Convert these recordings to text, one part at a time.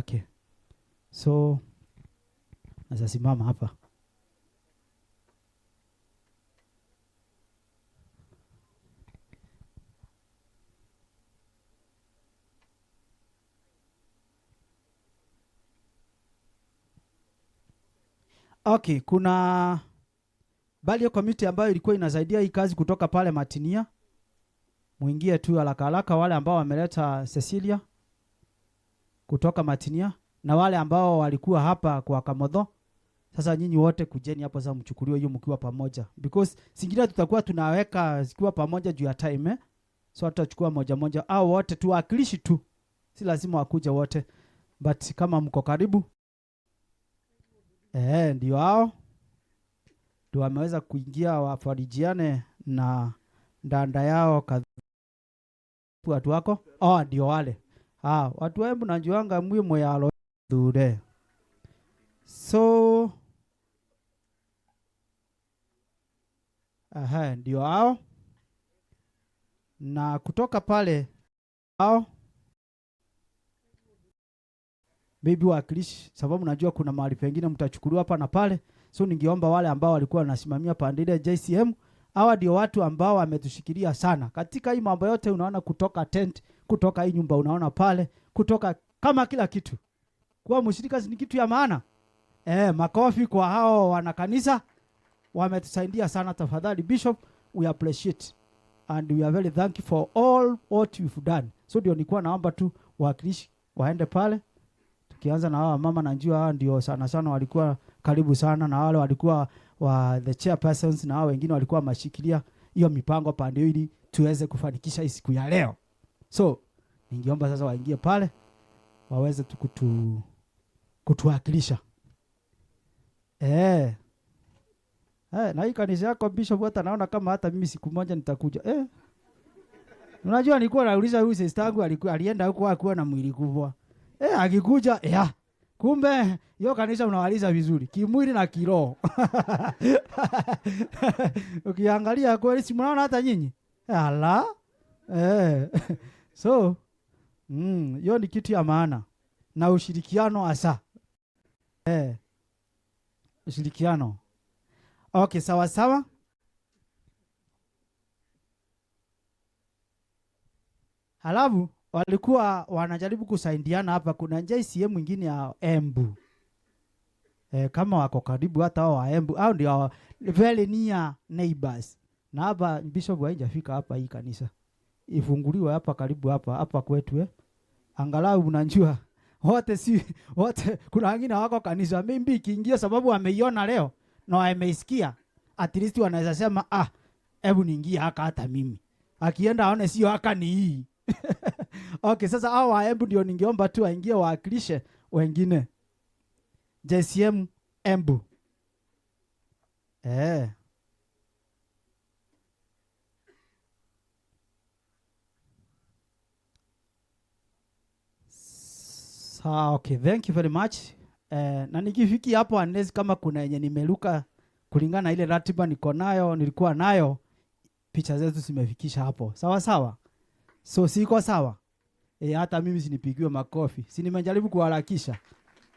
wake. So nasimama hapa. Okay, kuna bali committee ambayo ilikuwa inasaidia hii kazi kutoka pale Matinia. Muingie tu haraka haraka wale ambao wameleta Cecilia kutoka Matinia na wale ambao walikuwa hapa kwa Kamotho. Sasa nyinyi wote kujeni hapo sasa mchukuliwe hiyo mkiwa pamoja. Because singine tutakuwa tunaweka zikiwa pamoja juu ya time eh? So tutachukua moja moja au wote tuwakilishi tu. Si lazima wakuja wote. But kama mko karibu ndio hao ndio wameweza kuingia wafarijiane na ndanda yao kadhaa watu wako. Oh, ndio wale. Ah, watu wa Embu najuanga mwe moyalo dure. So aha, ndio hao. Na kutoka pale hao maybe wakilishi, sababu najua kuna mahali pengine mtachukuliwa hapa na pale. So ningeomba wale ambao walikuwa wanasimamia pande ile JCM, hawa ndio watu ambao wametushikilia sana katika hii mambo yote. Unaona kutoka tent, kutoka hii nyumba unaona pale, kutoka kama kila kitu. Kuwa mshirika ni kitu ya maana. Makofi kwa hao wanakanisa, wametusaidia sana. Tafadhali Bishop, we appreciate and we are very thankful for all what you've done. So ndio nilikuwa naomba tu wawakilishi waende pale. Tukianza na hawa mama, najua hawa ndio sana sana walikuwa karibu sana na wale walikuwa wa the chairpersons na hao wengine walikuwa mashikilia hiyo mipango pande ili tuweze kufanikisha hii siku ya leo. So ningeomba sasa waingie pale waweze tu kutuwakilisha. Na hii kanisa yako Bishop, hata naona kama hata mimi siku moja nitakuja. Unajua nilikuwa nauliza huyu sister yangu alienda huko hakuwa na mwili kubwa. Akikuja, ya. Kumbe hiyo kanisa unawaliza vizuri kimwili na kiroho. Ukiangalia kweli si mnaona hata nyinyi? Ala. So, hiyo ni kitu ya maana na ushirikiano hasa. Ushirikiano. Okay, sawa sawa. Halafu walikuwa wanajaribu kusaidiana hapa. Kuna JCM mwingine ya Embu. Kama wako karibu hata wao wa Embu, hao ndio very near neighbors. Na hapa Bishop haijafika hapa hii kanisa. Ifunguliwe hapa karibu hapa, hapa kwetu Angalau unajua wote si wote, kuna wengine wako kanisa maybe ikiingia sababu wameiona leo na wameisikia, at least wanaweza sema ah, hebu niingie haka hata mimi. Akienda aone sio haka ni hii. Okay, sasa hao wa Embu ndio ningeomba tu waingie waakilishe wengine. JCM Embu. Sawa, okay, thank you very much. Na nikifikia hapo unless kama kuna yenye nimeruka kulingana na ile ratiba niko nayo, nilikuwa nayo, picha zetu zimefikisha hapo. Sawa sawa. So siko sawa. Hata mimi sinipigiwe makofi. Si nimejaribu kuharakisha.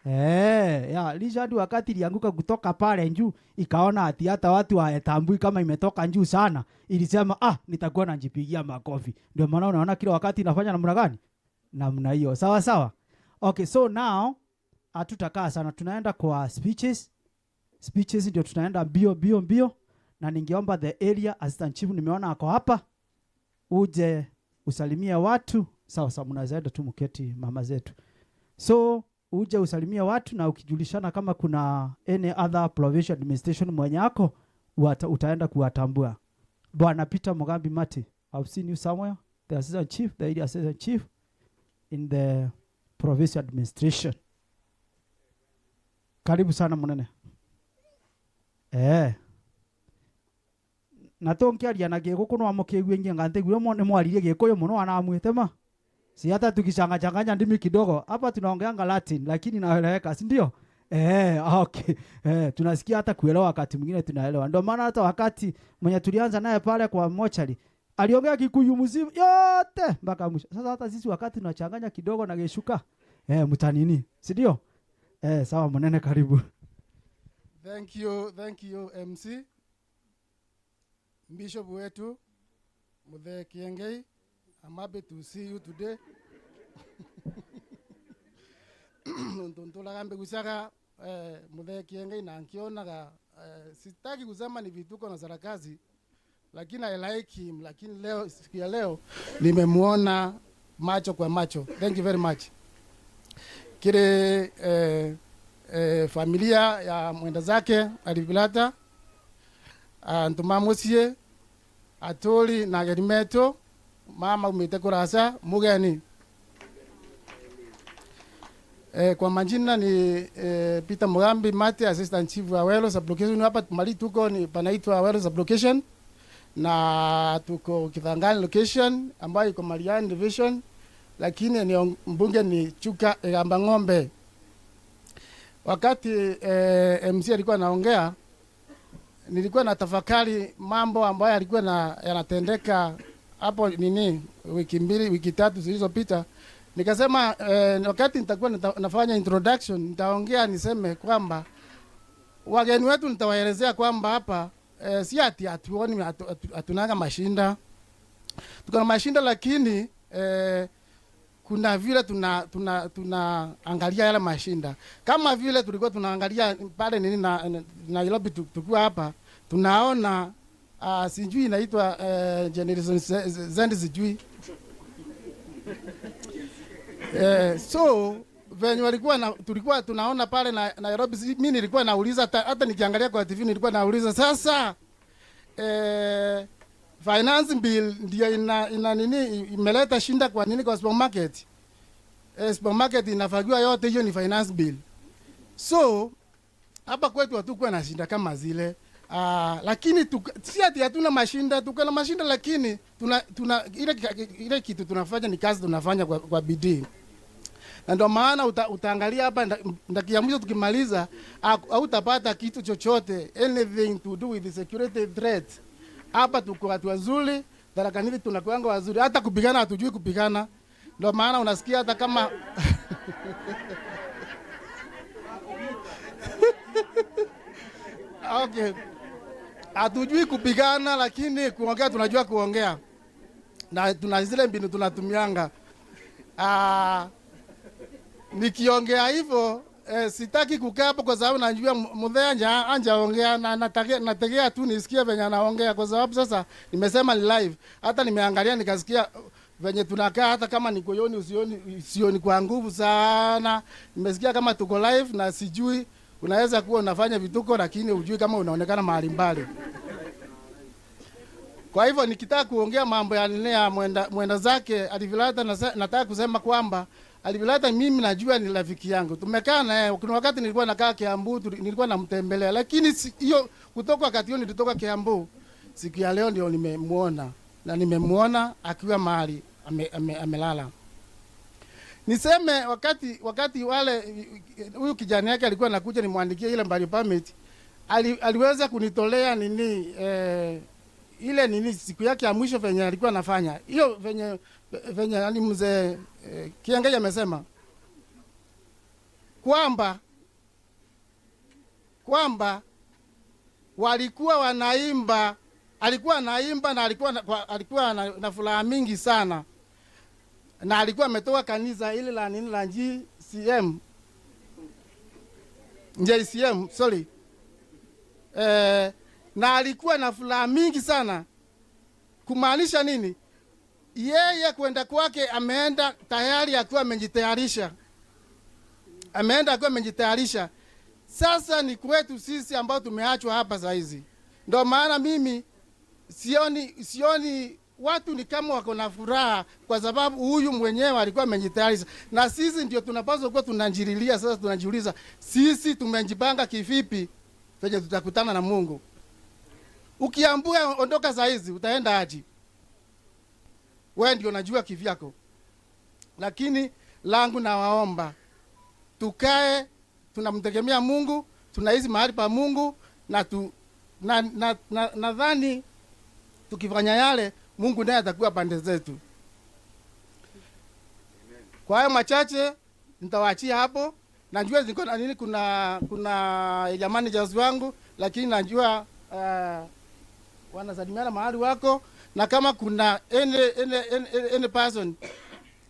Ya, Richard wakati ilianguka kutoka pale juu, ikaona ati hata watu hawatambui kama imetoka juu sana. Ilisema nitakuwa najipigia makofi. Ndio maana unaona kila wakati inafanya namna gani? Namna hiyo. Sawa sawa. Okay, so now hatutakaa sana, tunaenda kwa speeches. Speeches ndio tunaenda mbio mbio mbio, na ningeomba the area assistant chief, nimeona ako hapa, uje usalimie watu. Sawa sawa, mnaweza tu mketi mama zetu. So uje usalimie watu na ukijulishana kama kuna any other provincial administration mwenye yako utaenda kuwatambua. Bwana Peter Mugambi Mati, I've seen you somewhere, the assistant chief, the area assistant chief in the provincial administration. Karibu sana munene. Na tonkiaria na gikuku no amukiigwe ngi ngante gwe mo ni mwaririe gikuyu muno anamwite ma. Si hata tukichanga changanya ndimi kidogo hapa tunaongeanga Latin lakini naeleweka, si ndio? Okay. Tunasikia hata kuelewa wakati mwingine tunaelewa. Ndio maana hata wakati mwenye tulianza naye pale kwa mochari aliongea Kikuyu mzima yote mpaka mwisho. Sasa hata sisi wakati tunachanganya kidogo na geshuka Mtanini, si ndio? Sawa Munene, karibu. Thank you MC. Bishop wetu Muthee Kiengei, I'm happy to see you today. Ntuntulaga mbigucaga Muthee Kiengei na nkionaga, sitaki kusema ni vituko na sarakazi, lakini I like him, lakini leo, siku ya leo nimemuona macho kwa macho. Thank you very much. Kile familia ya mwenda zake Alivilata, ntumamusie atoli na gerimeto mama umete kurasa mugeni. Kwa majina ni Peter Mugambi Mate, Assistant Chief wa Awelo Sublocation. Hapa mali tuko ni panaitwa Awelo Sublocation na tuko Kithangani location ambayo iko Mariani Division, lakini ni mbunge ni Chuka Igamba Ng'ombe. Wakati MC alikuwa anaongea, nilikuwa na tafakari mambo ambayo yalikuwa yanatendeka hapo nini wiki mbili, wiki tatu zilizopita. Nikasema wakati nitakuwa nafanya introduction nitaongea niseme kwamba wageni wetu nitawaelezea kwamba hapa si ati hatuoni hatunaga mashinda. Tuko na mashinda, lakini kuna vile tunaangalia yale mashinda. Kama vile tulikuwa tunaangalia pale nini na Nairobi tukiwa hapa tunaona sijui inaitwa generation Z sijui. So venye walikuwa na, tulikuwa tunaona pale na Nairobi, mimi nilikuwa nauliza hata nikiangalia kwa TV nilikuwa nauliza sasa finance bill ndio ina nini imeleta shinda kwa nini kwa supermarket? Supermarket inafagiwa yote, hiyo ni finance bill. So hapa kwetu hatukuwa na shinda kama zile. Lakini si ati hatuna mashinda, tuko na mashinda, lakini tuna ile kitu tunafanya ni kazi tunafanya kwa bidii. Na ndio maana utaangalia hapa ndakia mwisho tukimaliza hautapata kitu chochote, anything to do with the security threat. Hapa tuko watu wazuri, Tharaka Nithi tunakuanga wazuri, hata kupigana hatujui kupigana. Ndio maana unasikia hata kama okay, hatujui kupigana, lakini kuongea tunajua kuongea. Na tuna zile mbinu tunatumianga. Nikiongea hivyo sitaki kukaa hapo kwa sababu najua Muthee anjaongea na nategea tu nisikie venye anaongea, kwa sababu sasa nimesema ni live. Hata nimeangalia nikasikia venye tunakaa, hata kama niko yoni usioni sioni kwa nguvu sana. Nimesikia kama tuko live na sijui, unaweza kuwa unafanya vituko lakini hujui kama unaonekana mahali mbali. Kwa hivyo nikitaka kuongea mambo ya nini ya mwenda zake Alivilata, nataka kusema kwamba Alivilata mimi najua ni rafiki yangu. Tumekaa naye, kuna wakati nilikuwa nakaa Kiambu, nilikuwa namtembelea, lakini hiyo kutoka wakati hiyo nilitoka Kiambu, siku ya leo ndio nimemuona, na nimemuona akiwa mahali amelala. Niseme wakati wale huyu kijana yake alikuwa anakuja nimwandikie ile mbali permit, aliweza kunitolea nini ile nini siku yake ya mwisho venye alikuwa anafanya. Hiyo venye yani mzee Kiengei amesema kwamba walikuwa wanaimba, alikuwa anaimba na alikuwa na furaha mingi sana. Na alikuwa ametoka kanisa ile la nini la JCM, sorry. Na alikuwa na furaha mingi sana. Kumaanisha nini? Yeye kwenda kwake ameenda tayari akiwa amejitayarisha. Ameenda akiwa amejitayarisha. Sasa ni kwetu sisi ambao tumeachwa hapa saa hizi. Ndio maana mimi sioni watu ni kama wako na furaha, kwa sababu huyu mwenyewe alikuwa amejitayarisha. Na sisi ndio tunapaswa kuwa tunajirilia sasa, tunajiuliza sisi tumejipanga kivipi venye tutakutana na Mungu. Ukiambua ondoka saa hizi utaenda aje? Wewe ndio unajua kivyako. Lakini langu nawaomba tukae tunamtegemea Mungu, tunaishi mahali pa Mungu, na nadhani tukifanya yale Mungu naye atakuwa pande zetu. Kwa hayo machache Nitawaachia hapo. Najua ziko na nini, kuna area managers wangu, lakini najua wanasalimiana mahali wako, na kama kuna any person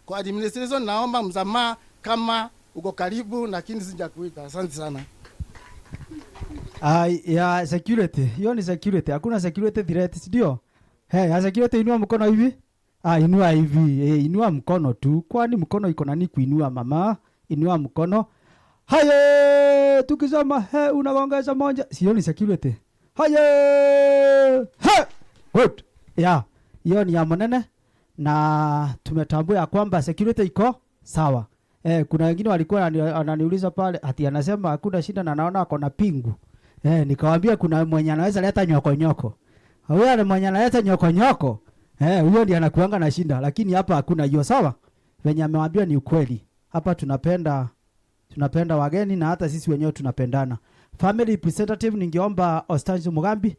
kwa administration, naomba msamaha kama uko karibu, lakini sijakuita. Asante sana. Ya security, hiyo ni security. Hakuna security threat, si ndio? Hey, ya security inua mkono hivi. Inua hivi. Inua mkono tu. Kwani mkono iko nani kuinua mama? Inua mkono. Haye, tukisema he unaongeza moja. Sio ni security. Haye! He! Good. Yeah, hiyo ni ya Munene na tumetambua ya kwamba security iko sawa. Kuna wengine walikuwa wananiuliza pale ati anasema hakuna shida na naona ako na pingu. Nikawaambia kuna mwenye anaweza leta nyoko nyoko. Huyo ni mwenye analeta nyoko nyoko. Huyo ndiye anakuanga na shinda, lakini hapa hakuna hiyo, sawa? Venye amewaambia ni ukweli. Hapa tunapenda wageni na hata sisi wenyewe tunapendana. Family representative ningeomba Ostanjo Mugambi